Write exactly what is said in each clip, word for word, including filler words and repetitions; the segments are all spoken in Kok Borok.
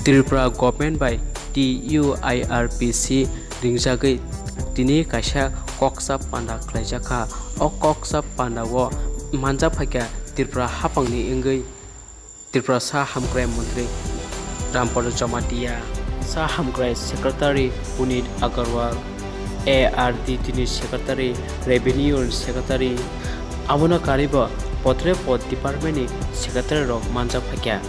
Tripura government bai T U I R P C ringjagwi tini kaisa koksa panda khlaijakha. O koksa panda o manjak phaikha Tripura haphangni wngwi Tripura sa hamkrai montri Rampada Jamatia, sa hamkrai secretary Punit Agarwal, A R D T ni secretary, revenue secretary, abono karibo potre pot department ni secretary rok manjak phaikha.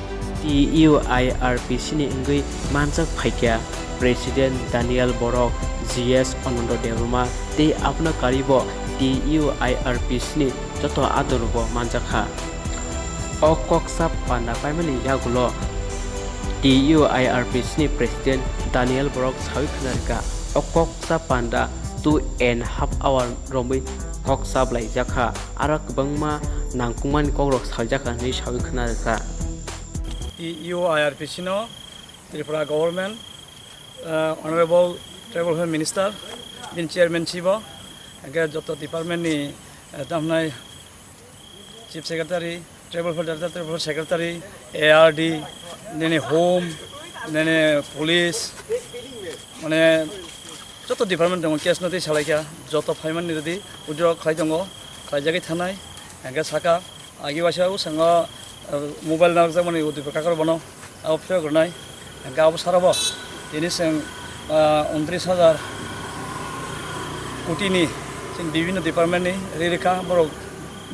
T U I R P C ni wngwi manjak phaikha President Daniel Borok, G S Ananda Debbarma tei abono karibo T U I R P C ni joto adongo manjakha. O koksa panda paimani yagulo T U I R P C ni President Daniel Borok sawi khna rwkha, o koksa panda two and half hour romwi koksa blaijakha, aro kwbangma nangkukmani kokrok sawijakha hinwi sawi khna rwkha. T U I R P C no Tripura government, uh, Honorable Tribal Welfare Minister, bini chairman chibo, hingke joto department ni, uh, tamnai Chief Secretary, Tribal Welfare Director, Tribal Welfare Secretary, A R D, nini Home, nini Police, mane joto department tongo, case no tei salaikha, joto phaimani rwdi, withdraw khlai tongo, khlaijagwi thanai, hingke saka, agi waisa o swngo, uh, mobile narwkjakmani Udaipur Kakkar bono. Abo phiyok rwnai, hingke abo sara bo tini chwng, ah, untris hajar koti ni chini bibhinno department ni ri rikha, borok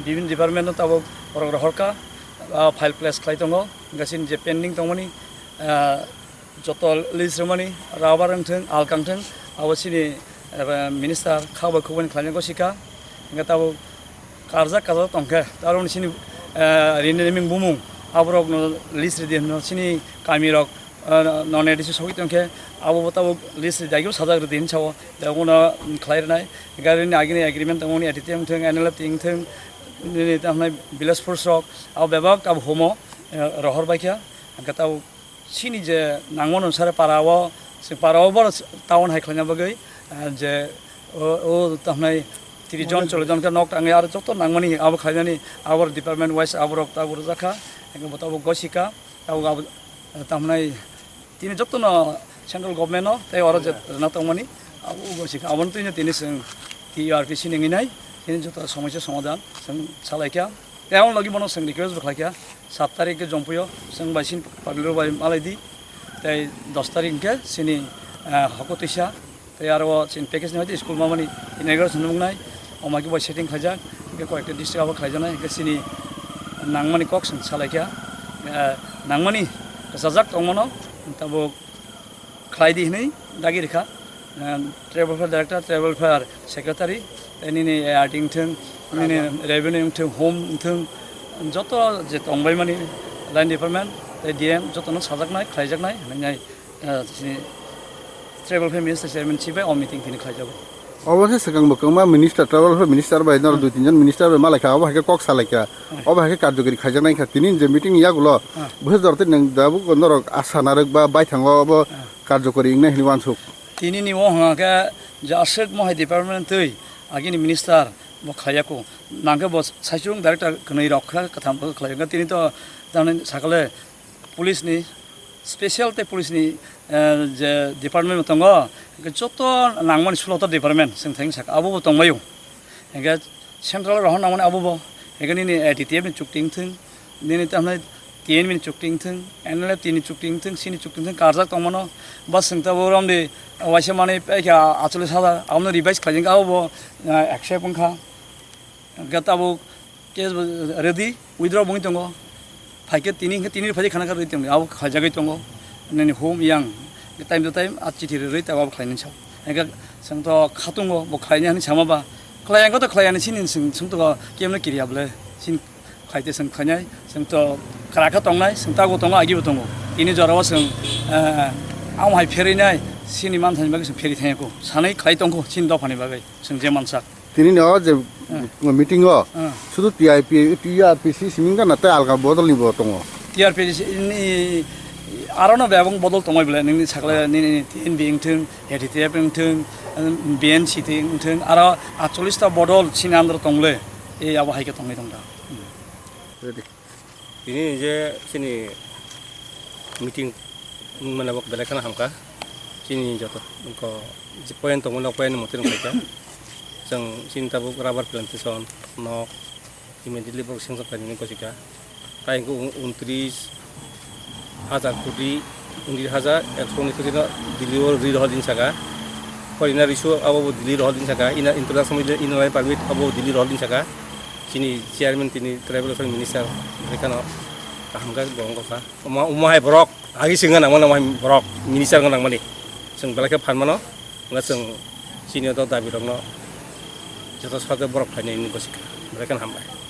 bibhinno department no tabuk borok rohorkha, ah, file place khlai tongo, hingke chini je pending tongmani, ah, joto list rwmani rubber wngthung, alka wngthung, abo chini, eh, minister kha bai khubani khlaina gosikha, hingke tabuk karjak karjak tongkhe, aro chini, eh, rini riming bumung, aborokno list ridi hwnwi chini kamirok, eh, non A D C sogwi tongkhe, abo bo tabuk list ridi, agebo sajak ridi hinwi sao, tei abono khlai rwnai, hingke rini agini agreement tongmani A T T wngthung, N L F T wngthung, nini tamo hwnai village force rok, abo bebak abo homo, eh, rohor baikha, hingke tabuk Chini je nangmano sare para o, se para o boro town hai khlaina bagwi, ah, je o, o tamnai tris jon, chollish jon khe nok tangwi aro joto nangmani abo khlainani abo department wise aborok tabuk rwjakha, hingke bo tabuk gosika, tabuk abo tamnai tini jotono central government no tei oro je rwna tongmani abo gosika, aboni twino tini chwng T U R P C ni wngwi nai, tini joto somosya somadhan chwng salaikha. Tei aboni logi bono chwng request bo khlaikha, sat tarik khe Jompuio chwng bai chini public rok bai malai di, tei dos tarik hwnkhe chini, ah, hoko twisa, tei aro o chini package ni hoite school mamani inauguration nungnai, omo khe bai setting khlaijak, hwnkhe koyekta district abo khlaijaknai, hwnkhe chini nangmani kok chwng salaikha, ah, nangmani kwchajak tongmano tabuk khlai di hwnwi dagi rikha, eh, Tribal Welfare Director, Tribal Welfare Secretary, tei nini A R D wngthung, nini Revenue wngthung, Home wngthung, joto je tongbaimani line department tei D M jotono sajaknai, khlaijaknai hwnwi, eh, chini Tribal Welfare Minister Chairman chibai o meeting tini khlaijago. Obo se swkang bo kwbangma minister, tribal welfare minister bai norok dui tin jon minister bai malaikha, obo hai khe kok salaikha, obo hai khe karjokari khaijaknai kha. Tini je meeting yagulo bwsajorok tei nwng tabuk norok asa narwk ba baithango obo karjokari wngnai hinwi uansuk. Tini ni o hwnga khe je aswk mohai department twi agini minister bo khlaiya kho. Nang khe bo saichung director kwnwi rok kha, kwtham bo khlai. Tini to tamni sakale police ni special tei police ni, eh, je department bo tongo, joto nangmani suloto department chwng thang saka abo bo tongbaio. Hingke central rohor nangmani abo bo, hingke nini A T T F ni chukti wngthung, nini tamhnai T N V ni chukti wngthung, N L F T ni chukti wngthung, chini chukti wngthung karjak tongmano, ba chwng tabuk romdi waisa manwi paikha achulis hajar, abono revise khlaijak abo bo, eh, accept wngkha. Hingke tabuk case bo ready, withdraw bo wngwi tongo. Phaikhe tini hwnkhe tini phai khana kha rwi tongo, abo khaijagwi tongo. Nini home yang time to time a chithi rwi abo khlainani sao. Hingke chwng to khatungo, bo khlainani hinwi sama ba. Khlai ang to khlai ani chini chwng, chwng to kemno kiriya bwle. Chini khlaite chwng khlainai, chwng to kwrak khe tongnai, chwng tago tongo, agibo tongo. Tini jorao chwng, eh, amo hai pherinai, chini manthani bagwi chwng pheri thangya kho. Sanai khlai tongkho chini dophani bagwi, chwng je mansak. Tini ni o je meeting o sudu T I P, T R P C simi wngkha na tei alka bodol ni bo tongo? T R P C ni aro no bebak bodol tongoi bwle, nini sakle nini T N V wngthung, H T F wngthung, B N C T wngthung, aro atchollish ta bodol chini andro tongle, ei abo hai khe tongwi tongda. Ready. Tini je chini meeting Mane bo belai kheno hamkha. Chini joto ko je point tongmani point ni mote rwkha. Chwng chini tabuk rubber plantation nok immediately bo sanction khlainani gosikha. Tai hwnkhe un-, untris hajar koti, untris hajar ekso unis koti no Delhi o ri rohor din saka. Foreigner issue abo bo Delhi rohor din saka. Ina international inner line permit abo Delhi rohor din saka. Chini chairman tini tribal affairs minister ekhano kaham khe borok wngkha. Omo, omo hai borok agi singna nangmani, omo hai borok minister wngna nangmani. Chwng belai khe phan mano, wngkha chwng chini o dabi rokno joto sade borok phainai hwnwi gosikha. Belai kheno hambai.